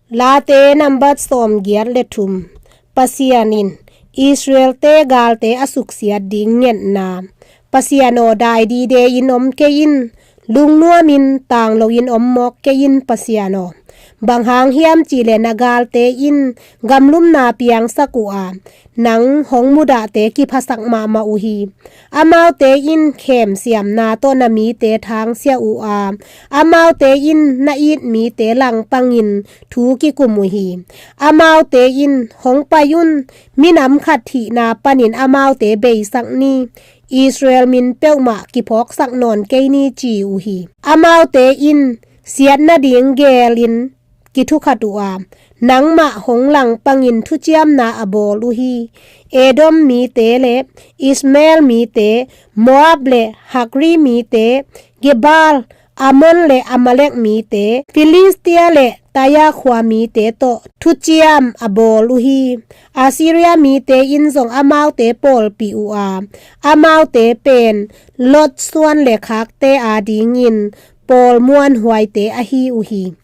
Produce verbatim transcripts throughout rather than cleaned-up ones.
Late nambat sawmgiat le thum. Pasian in Israel-te galte a suksiat ding ngetna. Pasian aw, dai dide-in om kei in, lungnuamin tang loin om mawk kei in, Pasian aw. Bang hang hiam cihleh na galte in gamlumna piangsak uh a, nang hong mudahte kiphasak mahmah uh hi. Amaute in khem siamna tawh na mite thangsia uh a, amaute in na it mite langpangin thu kikum uh hi. Amaute in, "Hong pai un, minam khat hihna panin amaute beisak ni, Israel min peuhmah kiphawksak nawn kei ni," ci uh hi. Amaute in siat nading geelin kithukhat uh a, nangmah hong langpangin thuciamna a bawl uh hi. Edom mite le Ishmael mite, Moab le Hagri mite, Gebal, Ammon le Amalek mite, Filistia le Tyre khua mite tawh thuciam a bawl uh hi. Assyria mite in zong amaute pawlpih uh a, amaute pen Lot suan le khakte adingin pawl muanhuaite ahi uh hi.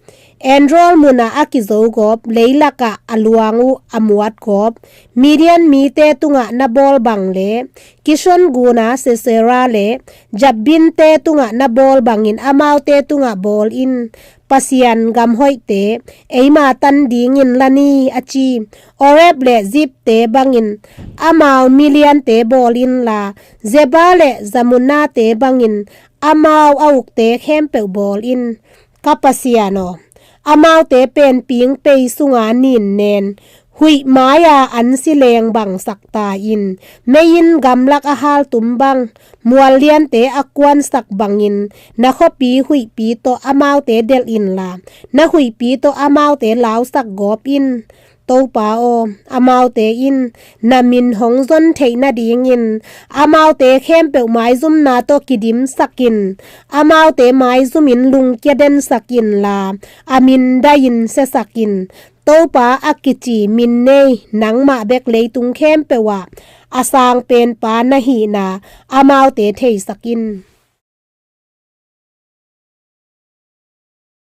Endor munah a kizogawp, leilakah a luang uh a muatgawp, Midian mite tungah na bawl bang le Kishon guna Sisera le Jabin-te tungah na bawl bangin amaute tungah bawl in. Pasian gamhoihte eima tan dingin la ni, a ci. Oreb le Zeeb-te bangin amau miliante bawl inla, Zeba le Zalmunna-te bangin amau a ukte khempeuh bawl in. Ka Pasian aw, amaute pen pingpei sunga nin nen, huih mai-a ansi leng bangsak ta in, mei in gamlak a haltum bang, mual liante a kuansak bangin, na khuapi huihpi tawh amaute delh inla, na huihpi tawh amaute lausak gawp in. Topa aw, amaute in na min hong zon theih nadingin amaute khempeuh maizumna tawh kidimsak in. Amaute maizumin lungkia densak inla, a min dai-in siasak in. Topa a kici min nei nangmah bek leitung khempeuh ah a sangpenpa na hihna amaute theisak in.